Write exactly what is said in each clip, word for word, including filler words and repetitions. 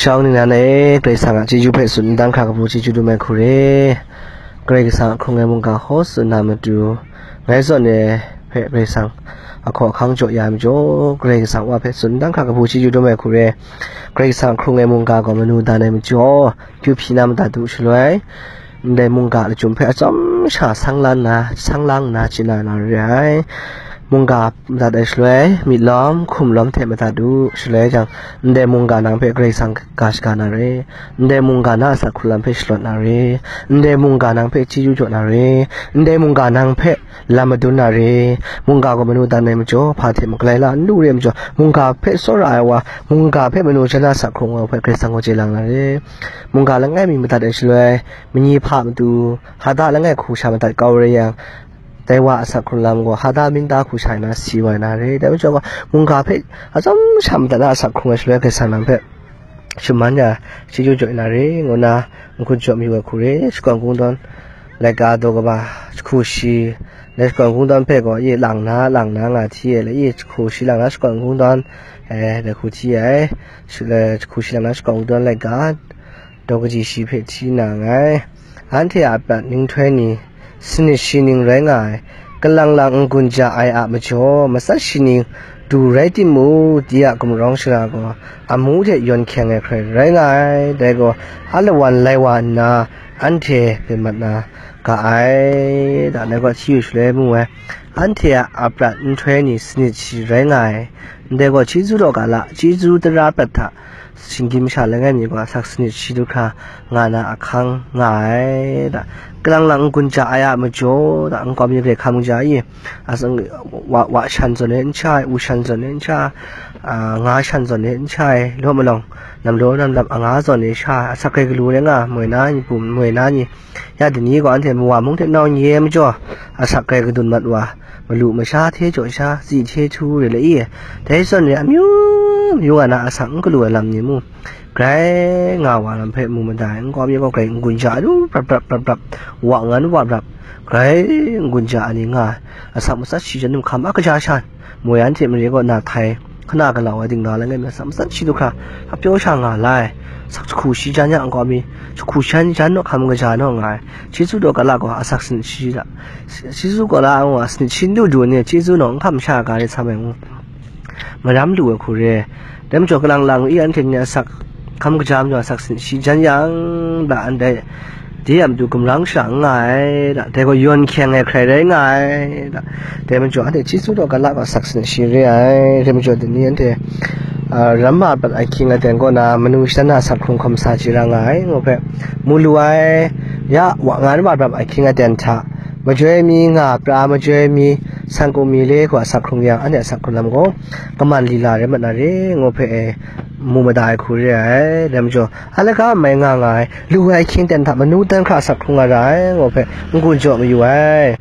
Shawng ningnan e, Karai Kasang a chyeju hpe tsun n dan hkra kabu chyeju dum ai hku re. Karai Kasang a hkrung ai mungga hkaw tsun na matu, ngai zawn e hpe Karai Kasang a hkaw ahkang jaw ya ai majaw, Karai Kasang Wa hpe tsun n dan hkra kabu chyeju dum ai hku re. Karai Kasang a hkrung ai mungga gaw manu dan ai majaw, kyu hpyi na madat u shaloi, ndai mungga lachyum hpe atsawm sha sang la nna, sang lang nna chye na na re ai. Mungga madat ai shaloi, myit lawm, hkum lawm hte madat u, shaloi jang, ndai mungga nang hpe Karai Kasang ga shaga na re, ndai mungga na a asak hkrung lam hpe shalawt na re, ndai mungga nang hpe chyeju jaw na re, ndai mungga nang hpe lam madun na re, mungga gaw manu dan ai majaw, hpa hte makalai la n lu re ai majaw, mungga hpe tsawra ai wa, mungga hpe manu jan a asak hkrung wa hpe Karai Kasang gaw chye lang na re, mungga langai mi madat ai shaloi, manyi hpa matu, hada langai hku sha madat kau re yang, dai wa a asak hkrung lam gaw hada minta hku sha na si wa na re. Dai majaw gaw, mungga hpe atsawm sha madat na a asak hkrung ai shaloi, Karai Kasang nang hpe shaman ya, chyeju jaw na re, ngu na n-gun jaw mayu ai hku re. Shakawn Kungdawn laika daw kaba jahku shi, dai Shakawn Kungdawn hpe gaw, ye lang na, lang na nga hti e, la ye jahku shi lang na Shakawn Kungdawn, eh, dai hku hti ai, shi-, eh, jahku shi lang na Shakawn Kungdawn laika, daw kaji shi hpe hti na nngai. Anhte a prat nhtoi ni, sanit shi ning rai nga ai, kalang lang n-gun ja ai a majaw, matsat shi ning du rai timung, dai a gumrawng shara gaw amu hte yawn hkyeng ai hkrai rai nga ai, dai gaw alawan lai wa nna, anhte byin mat na ga ai, da, dai gaw hti yu shaloi mu ai. Anhte a prat nhtoi ni sanit shi rai nga ai, ndai gaw chyeju daw ga la, chyeju tara prat hta, shinggyim masha langai mi gaw asak sanit shi du hkra nga na ahkang nga ai, da. Kalang lang n-gun ja ai a majaw, da, nkau mi grai hkam kaja i, asak wa, wa shan zawn e n sha ai, u shan zawn e n sha ai, a, nga shan zawn e n sha ai, law malawng, nam law nam lap anga zawn e sha ai, asak grai galu rai nga, moi na ni, pum moi na ni, ya dai ni gaw anhte mawa mung hte nau n ye ai majaw, asak grai kadun mat wa, malu masha hte jaw sha, tsi hte htu re le i, dai zawn re amyu myu nga na asak n galu ai lam ni mu, grai nga wa lam hpe mu mada ai, nkau mi gaw grai n-gun ja ai lu, brap brap brap brap, wa ngan wa brap, grai n-gun ja ai ni nga ai, asak matsat shi jan hkam a kaja shan, moi anhte mare gaw na htai, hkana galau ai dingna langai mi asak matsat shi du hkra, a pyaw sha nga la ai, asak jahku shi jan ya nkau mi, jahku shan jan naw hkam kaja naw nga ai, chyeju daw ga la gaw asak sanit shi da, chyeju daw ga la gaw sanit shi n du du ai ni, chyeju naw n hkam sha ga re, sa mai ngu, maram lu ai hku re, dai majaw kalang lang i anhte ni asak hkam kaja majaw asak sanit shi jan yang, da, ndai, dai a matu gumrawng shara n nga ai, da, dai gaw yawn hkyeng ai hkrai rai nga ai, da, dai majaw anhte chyeju daw ga la gaw asak sanit shi re ai, dai majaw dai ni anhte, a, ramma prat ahkying aten kaw na manu shana asak hkrung hkawm sa chye ra nga ai, ngu hpe mu lu ai, ya, wa ngan wa brap ahkying aten hta, majoi mi nga pra, majoi mi, san kung mi le hku asak hkrung yang, anhte asak hkrung lam gaw, kaman lila rai mat na re, ngu hpe, e, mu mada ai hku re ai, dai majaw, a laga mai nga nga ai, lu ai ahkying ten hta manu dan hkra asak hkrung nga ra ai, ngu hpe n-gun jaw mayu ai.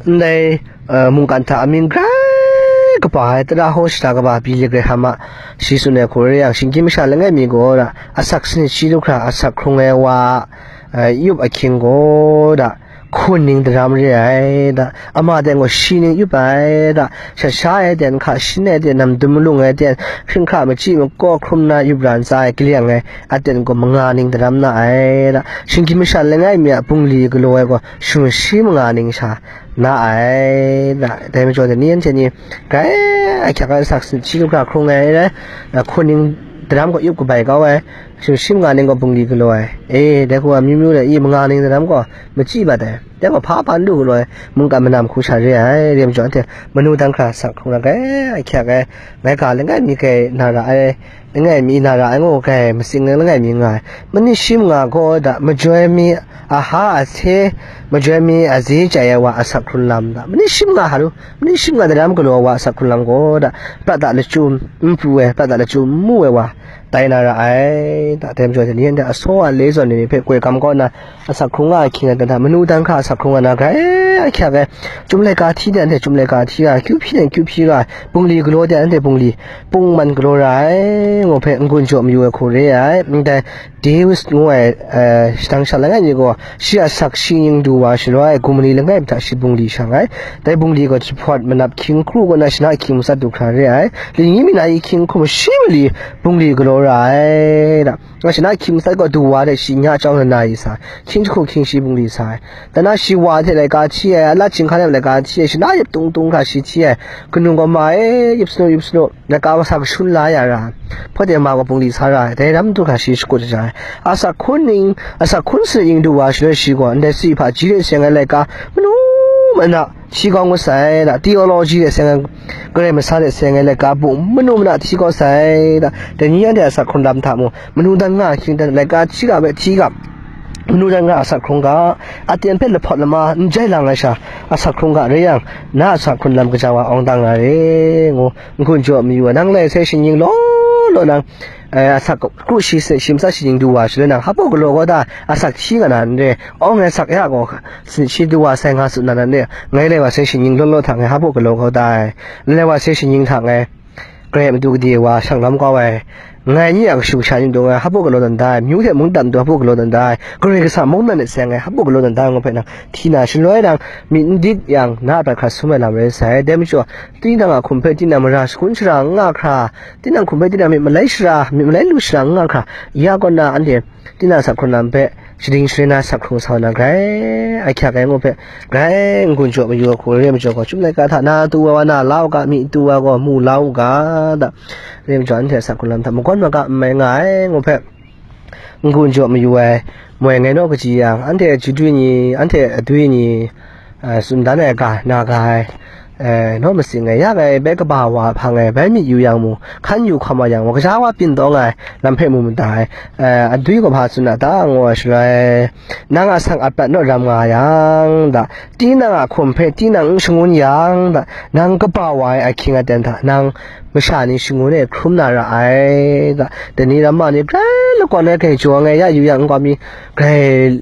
Ndai, eh, mungkan hta amying grai kaba ai, tara hkaw shada kaba Billy Graham a shi tsun ai hku re yang, shinggyim masha langai mi gaw da, asak sanit shi du hkra asak hkrung ai wa a, eh, yup ahkying gaw da, hkun ning daram re ai da, ama dai gaw shi ning yup ai da, shat sha ai ten, hka shin ai ten, nam dum malung ai ten, hkring hkra machyi makaw hkrum na yup ra ntsa ai, kalyang ai aten gaw manga ning daram na ai da, shinggyim masha langai mi a bungli galaw ai gaw shing shi manga ning sha na ai da, dai majaw dai ni anhte ni, grai ahkyak ai asak sanit shi du hkra hkrung ai rai, da, hkun ning daram gaw yup kabai kau ai, shing shi manga ning gaw bungli galaw ai, e, dai hku a myu myu dai i manga ning daram gaw machyi bat ai, dai gaw hpa hpa n du galaw ai, mungkan manam hku sha re ai, re majaw anhte manu dan hkra asak hkrung na grai ahkyak ai, ngai ga langai mi grai na ra ai, langai mi na ra ai ngu, grai matsing langai mi nga ai, manit shi manga gaw da, majoi mi aha a hte, majoi mi a ze chyai ai wa asak hkrung lam da, manit shi manga hta lu, manit shi manga daram galaw ai wa asak hkrung lam gaw da, prat da lachyum n pru ai, prat da lachyum n mu ai wa tai na ra ai da, dai majaw ni anhte asaw a le zawn ni hpe koi gam kaw nna, asak hkrung nga ai ahkying aten hta manu dan hkra asak hkrung nga na grai ahkyak ai, Chyum laika hti de anhte chyum laika hti ra ai, kyu hpyi de kyu hpyi ra ai, bungli galaw de anhte bungli pungman galaw ra ai, ngu hpe n-gun jaw mayu ai hku re ai. Ndai Deus ngu ai, eh, shadang sha langai mi gaw, shi a asak shi ning du wa shaloi, gumli langai mi hta shi bungli shang ai. Dai bungli gaw jahpawt manap hkying kru kaw na shana ahkying matsat du hkra re ai. Lingyi mi na yi hkying hkum shi mali bungli galaw ra ai, da. Nga shi na hkying matsat gaw du wa hte shi nya chyawm na na yu sa ai, hkying jahku hkying shi bungli sa ai. Dan na shi wa hte laika hti ai, a lat chyinghka hte laika hti ai, shi na yip tung tung hkra shi hti ai, kanu gaw ma e, yip sanu, yip sanu, laika masa kashun la ya ra ai, hpawt e ma gaw bungli sa ra ai, dai ram du hkra shi shakut shaja ai. Asak hkun ning, asak hkun sanit ning du wa shaloi shi gaw, ndai sahpra ji hte seng ai laika, manu mana, hti kau ngut sai, da, theology hte seng ai, Karai Masa hte seng ai laika bung manu mana hti kau sai, da, dai ni anhte asak hkrung lam hta mung, manu dan nga hkying dan laika hti ga hpe hti ga, manu dan nga asak hkrung ga, aten hpe lahpawt lama n jai lang ai sha, asak hkrung ga rai yang, na asak hkrung lam kaja wa awng dang nga re, ngu, n-gun jaw mayu ai, nang lai sai shaning law law nang, eh, asak kru shi se, shi matsat shaning du wa shaloi nang, hpa galaw kau da, asak hti nga na n re, awng ngai sak ya gaw, shi du wa sai nga tsun na nan re, ngai lai wa sai shaning law law hta ngai hpa galaw kau da ai, ngai lai wa sai shaning hta ngai, Karai Madu gade wa shang lam kau ai, ngai ni a kashu kasha ni matu ngai hpa galaw dan da ai, myu hte mungdan matu hpa galaw dan da ai, Karai Kasang mungdan hte seng ngai hpa galaw dan da ai, ngu hpe nang hti na shaloi nang, myit n dit yang, na a prat hkra sum ai lam rai sai, dai majaw, tinang a hkum hpe tinang mara shagun shara n nga hkra, tinang hkum hpe tinang myit malai shara, myit malai lu shara n nga hkra, ya kaw na anhte tinang asak hkrung lam hpe shading sharin na asak hkrung sa na grai ahkyak ai ngu hpe, grai n-gun jaw mayu ai hku re ai majaw gaw, chyum laika hta na tu wa na la u ga, myi tu wa gaw mu la u ga, da, re ai majaw anhte asak hkrung lam hta magawm maga n mai nga ai ngu hpe, n-gun jaw mayu ai, moi ngai naw kaji yang, anhte chyeju ni, anhte adwi ni, eh, tsun dan ai ga, na ga ai, eh, naw matsing ai, ya ngai bai kaba wa hpang ai, bai myit yu yang mu, hkan yu hkawm wa yang mu, kaja wa byin taw nga ai lam hpe mu mada ai, eh, adwi gaw hpa tsun a ta, ngu ai shaloi, nang a sang a prat naw ram nga yang, da, tinang a hkum hpe tinang n shangun yang, da, nang kaba wa ai ahkying aten hta, nang masha ni shangun e hkrum na ra ai, da, dai ni ramma ni grai lakawn ai grai jaw ai ya yu yang, nkau mi grai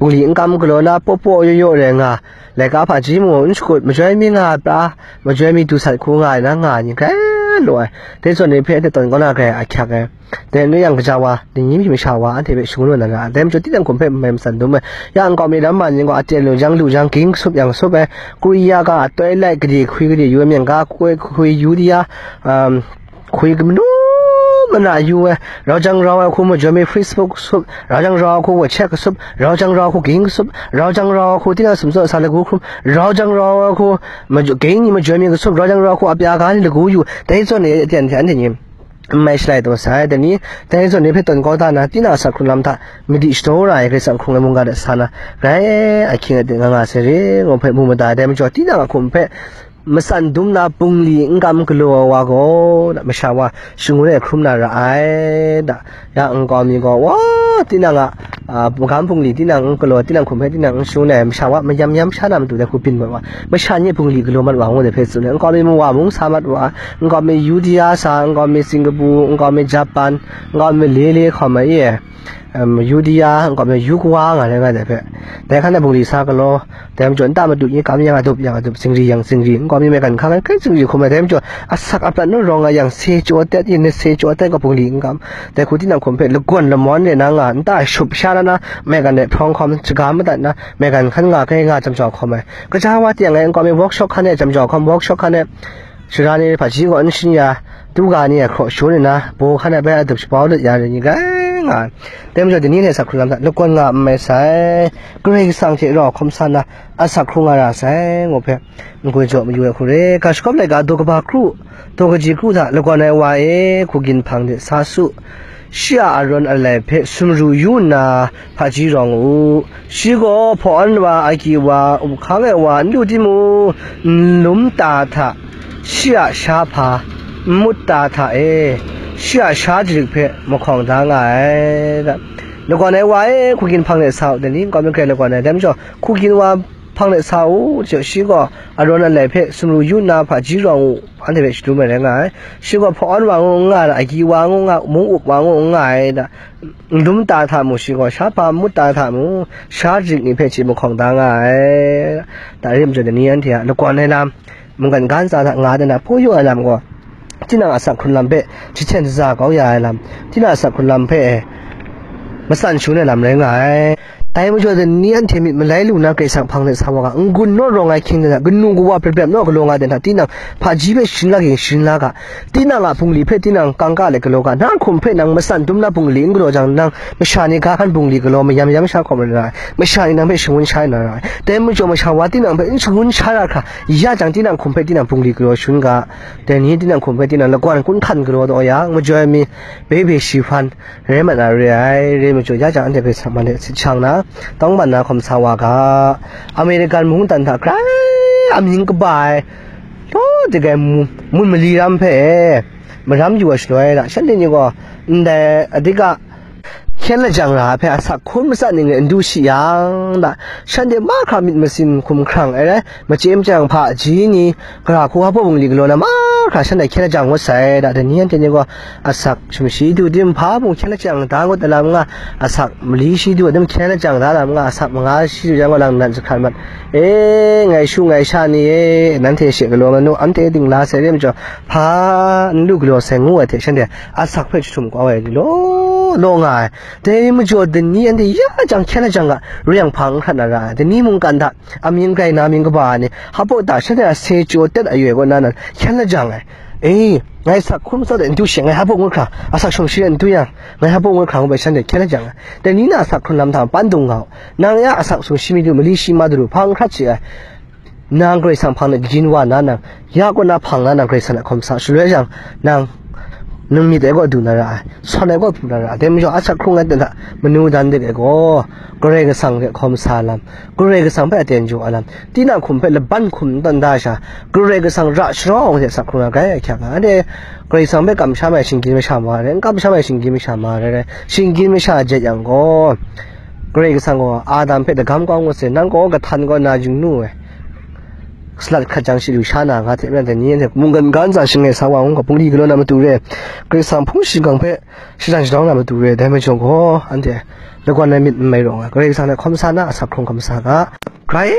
bungli n kam galaw na, paw paw yaw yaw rai nga, laika hpaji mung n shakut, majoi mi nga pra, majoi mi du sat hku nga ai na nga ai ni grai law ai, dai zawn ni hpe anhte tawn kau na grai ahkyak ai. Dai n rai yang, kaja wa, dai ni masha wa, anhte hpe shangun lu na ra ai. Dai majaw, tinang hkum hpe n mai matsan dum ai. Ya nkau mi ram man ning gaw, aten lu jang lu jang, ging kasup yang kasup ai, Korea ga, twilight gade hkwi gade yu ai, myen ga hkwi hkwi yu di ya, um, hkwi manu mana yu ai, rau jang rau ai hku majoi mi Facebook kasup, rau jang rau ai hku WeChat kasup, rau jang rau ai hku ging kasup, rau jang rau ai hku tinang sumsawt sa lagu hkrum, rau jang rau ai hku maju-, ging ni majoi mi kasup, rau jang rau ai hku apya ga ni lagu yu, dai zawn ni aten hte anhte ni n mai shalai taw sai, dai ni, dai zawn ni hpe tawn kau da na, tinang a asak hkrung lam hta madi shadaw ra ai Karai Kasang hkrung ai mungga de sa na, grai ahkying aten nga nga sai re, ngu hpe mu mada ai. Dai majaw, tinang a hkum hpe matsan dum na bungli n kam galaw ai wa gaw, masha wa shangun e hkrum na ra ai, da, ya nkau mi gaw, wa, tinang a, a, magam bungli tinang n galaw, tinang hkum hpe tinang n shangun ai, masha wa mayam yam sha na matu dai hku byin mat wa, masha ni bungli galaw mat wa, ngu dai hpe tsun ai, nkau mi mawa mung sa mat wa, nkau mi Yudia sa, nkau mi Singapore, nkau mi Japan, nkau mi le le hkawm ai e, em, Yudia, nkau mi yu kawa nga rai nga ai dai hpe, dai hkan e bungli sa galaw, dai majaw nta madu ni kam yang adup, yang adup, zingri yang zingri, nkau mi maigan hkang ai hkrai zingri hkum ai, dai majaw asak aprat naw rawng nga yang, se chyaw tet, yin se chyaw tet gaw bungli n kam, dai hku tinang hkum hpe lagawn lamawn re na nga, nta shup sha na na, maigan e hprawng hkawm, shaga madat na, maigan hkan nga, kai nga, jam jau hkawm ai. Kaja wa teng e nkau mi workshop hkan e jam jau hkawm, workshop hkan e shara ni hpaji kaw n shin ya, tuga ni e hkraw shangun nna, baw hkan e bai adup shabau lut ya ai ni grai nga ai. Dai majaw, dai ni hte asak hkrung lam hta lagawn nga n mai sai, Karai Kasang hte rau hkawm sa na, asak hkrung nga ra sai, ngu hpe n-gun jaw mayu ai hku re. Ga shagawp laika daw kaba kru, daw kaji kru hta lagawn ai wa e, hku ginhpang de sa su, shi a arawn alai hpe sumru yu nna, hpaji rawng u. Shi gaw hpaw-awn wa, agyi wa, up hkang ai wa n lu timung, n-, lum ta hta, shi a sha hpa, n-, mut ta hta e, shi a sha jarit hpe mahkawng da nga ai. Lagawn ai wa e, hku ginhpang de sa u, dai ni nkau mi grai lagawn ai, dai majaw, hku ginhpang de sa u, shi gaw arawn alai hpe sumru yu nna, hpaji rawng u, anhte hpe shadum ai rai nga ai. Shi gaw hpaw-awn wa ngu n nga ai, agyi wa ngu nga, mung up wa ngu n nga ai, da, n-, lum ta hta mung, shi gaw sha hpa n-, mut ta hta mung, sha jarit ni hpe hte mahkawng da nga ai. Da, rim majaw, dai ni anhte a lagawn ai lam, mungkan ga ntsa hta nga ai, dan na hpaw yu ai lam gaw, tinang a asak hkrung lam hpe jahten shaza kau ya ai lam, tinang a asak hkrung lam hpe matsan shangun ai lam rai nga ai. Dai majaw, dai ni anhte myit malai lu na Karai Kasang hpang de sa wa ga, n-gun naw rawng ai ahkying de hta, kanu kawa prep prep naw galaw nga de hta, tinang hpaji hpe sharin la ging sharin la ga, tinang a bungli hpe tinang kangka let galaw ga, na hkum hpe nang matsan dum na bungli n galaw jang, nang masha ni ga hkan bungli galaw mayam yam sha hkawm rai na ra ai, masha ni nang hpe shangun sha na ra ai. Dai majaw, masha wa tinang hpe n shangun sha ra hkra, ya jang tinang hkum hpe tinang bungli galaw shangun ga, dai ni tinang hkum hpe tinang lagawn kun hkan galaw taw yang, majaw ai mi, bebe shi hpan, rai mat na re ai, re majaw, ya jang anhte hpe sa man de sit shang na, tawngban na hkawm sa wa ga, American mungdan hta grai amying kaba ai, law dik ai mu-, mun mali ram hpe maram yu ai shaloi na, shanhte ni gaw ndai adik a hkyen lajang ra ai hpe asak hkrum matsat ning rai n du shi yang da, shanhte mahkra myit masin hkum hkrang ai rai, machye machyang hpaji ni, gara hku hpa bungli galaw na mahkra shanhte hkyen lajang ngut sai da, dai ni anhte ni gaw asak sumshi du tim hpa bung hkyen lajang da ngut ai lam nga, asak mali shi du tim hkyen lajang da lam nga, asak manga shi du jang gaw lang nan jahkrat mat, e, ngai shu ngai sha ni e, nanhte she galaw nga nu, anhte dingla sai re majaw, hpa n lu galaw sai ngu ai hte shanhte asak hpe jahtum kau ai ni law, law nga ai. Dai majaw, dai ni anhte ya jang hkyen lajang ga, reng hpang n hkrat na ra ai. Dai ni mungkan hta amying grai na mying kaba ai ni, hpa ta shanhte a se chyaw tet ayu ai kaw na nan hkyen lajang ai. E, ngai sak hkrum tsawt ai n du she, ngai hpa ngut hkra, asak shawng shi ai n du yang, ngai hpa ngut hkra ngu bai shanhte hkyen lajang ai. Dai ni na asak hkrun lam hta pan dung nga u. Nang ya asak shawng shi mi du, mali shi ma du, hpang hkrat shi ai. Nang Karai Kasang hpang de kayin wa na nang, ya kaw na hpang na nang Karai Kasang a hkawm sa shaloi jang, nang nang myit ai gaw du na ra ai, sawn ai gaw pru na ra ai. Dai majaw, asak hkrung ai ten hta manu dan dik ai gaw, Karai Kasang hte hkawm sa lam, Karai Kasang hpe aten jaw ai lam, tinang hkum hpe laban hkum n tawn da sha, Karai Kasang ra sharawng hte asak hkrung ai grai ahkyak nga. Anhte Karai Kasang hpe kamsham ai shinggyim masha ma rai, n kamsham ai shinggyim masha ma rai rai, shinggyim masha jet yang gaw, Karai Kasang gaw Adam hpe dagam kau ngut sai, nang gaw kahtan kaw na yung nu ai. Salat hkat jang shi lu sha na nga hte maren dai ni anhte mungkan ga ntsa shangai sa wa ngu ga, bungli galaw na matu re, Karai Kasang hpung shingkang hpe shajang shadawn na matu re, dai majaw gaw, anhte lagawn ai myit n mai rawng ai, Karai Kasang hte hkawm sa na asak hkrung hkawm sa ga, grai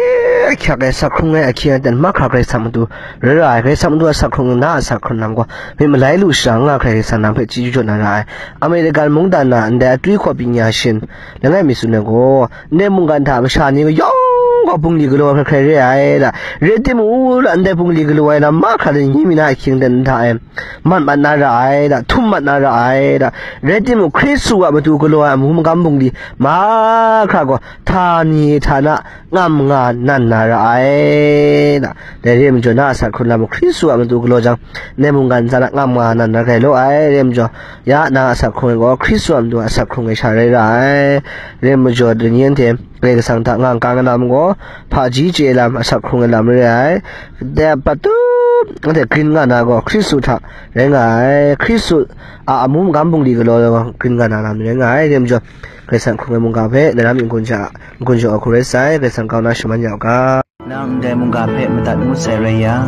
ahkyak ai asak hkrung ai ahkying aten mahkra Karai Kasang matu rai ra ai, Karai Kasang matu asak hkrung na asak hkrung lam gaw, myit malai lu shara nga Karai Kasang nang hpe chyeju jaw na ra ai. American mungdan na ndai atwi hkaw pyi nya shin langai mi tsun ai gaw, ndai mungkan hta masha ni yawng gaw bungli galaw hkrai hkrai re ai da. Rai timung, ndai bungli galaw ai lam mahkra ni mi na ahkying ten hta e mat mat na ra ai da, htum mat na ra ai da. Rai timung, Hkristu a matu galaw ai amu magam bungli mahkra gaw htani htana ngam nga nan na ra ai da. Dai re ai majaw, na asak hkrung lam Hkristu a matu galaw jang, ndai mungkan ntsa na ngam nga nan na rai law ai. Re ai majaw, ya na asak hkrung ai gaw Hkristu a matu asak hkrung ai sha rai ra ai. Re ai majaw, dai ni anhte Karai Kasang hta ngangkang ai lam gaw, hpaji chye ai lam, asak hkrung ai lam re ai. Dai patut anhte grin nga na gaw Hkristu hta rai nga ai. Hkristu a amu magam bungli galaw ai gaw grin nga na lam rai nga ai. Re ai majaw, Karai Kasang hkrung ai mungga hpe, na lam n-gun ja, n-gun jaw ai hku rai sai, Karai Kasang kau na shaman ya u ga. Nang ndai mungga hpe madat ngut sai rai yang,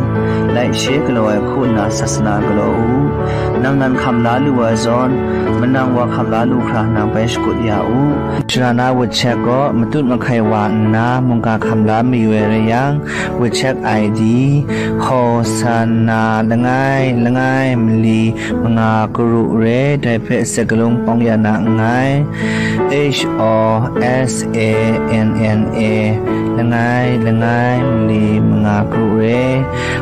laishe galaw ai hku nna sasana galaw u. Nang nan hkam la lu ai zawn, manang wa hkam la lu hkra nang bai shakut ya u. Sharana WeChat gaw matut mahkai wa nna mungga hkam la mayu ai rai yang, WeChat I D, Hosanna langai langai mali manga karu re, dai hpe sakalung pawng ya na nngai. H O S A N N A, langai langai mali manga karu re,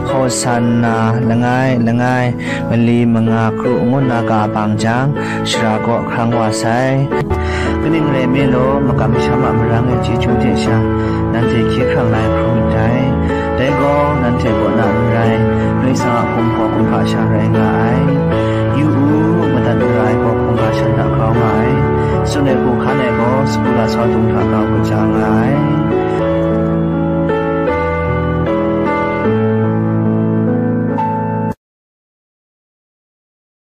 Hosanna langai langai mali manga karu ngu nna ka bang jang, shara kaw hkrang wa sai. Kaning rai nme law, makam masham a marang ai chyeju hte sha, nanhte hkye hkrang la ai hkrum myit dai. Dai gaw, nanhte kaw na n rai, Karai Kasang a gumhpraw kumhpa sha rai nga ai. Yu u, madat mara ai gaw hkungga shan hta grau nga ai. Tsun ai hku hkan ai gaw, sagu lasau dung hta grau kaja nga ai.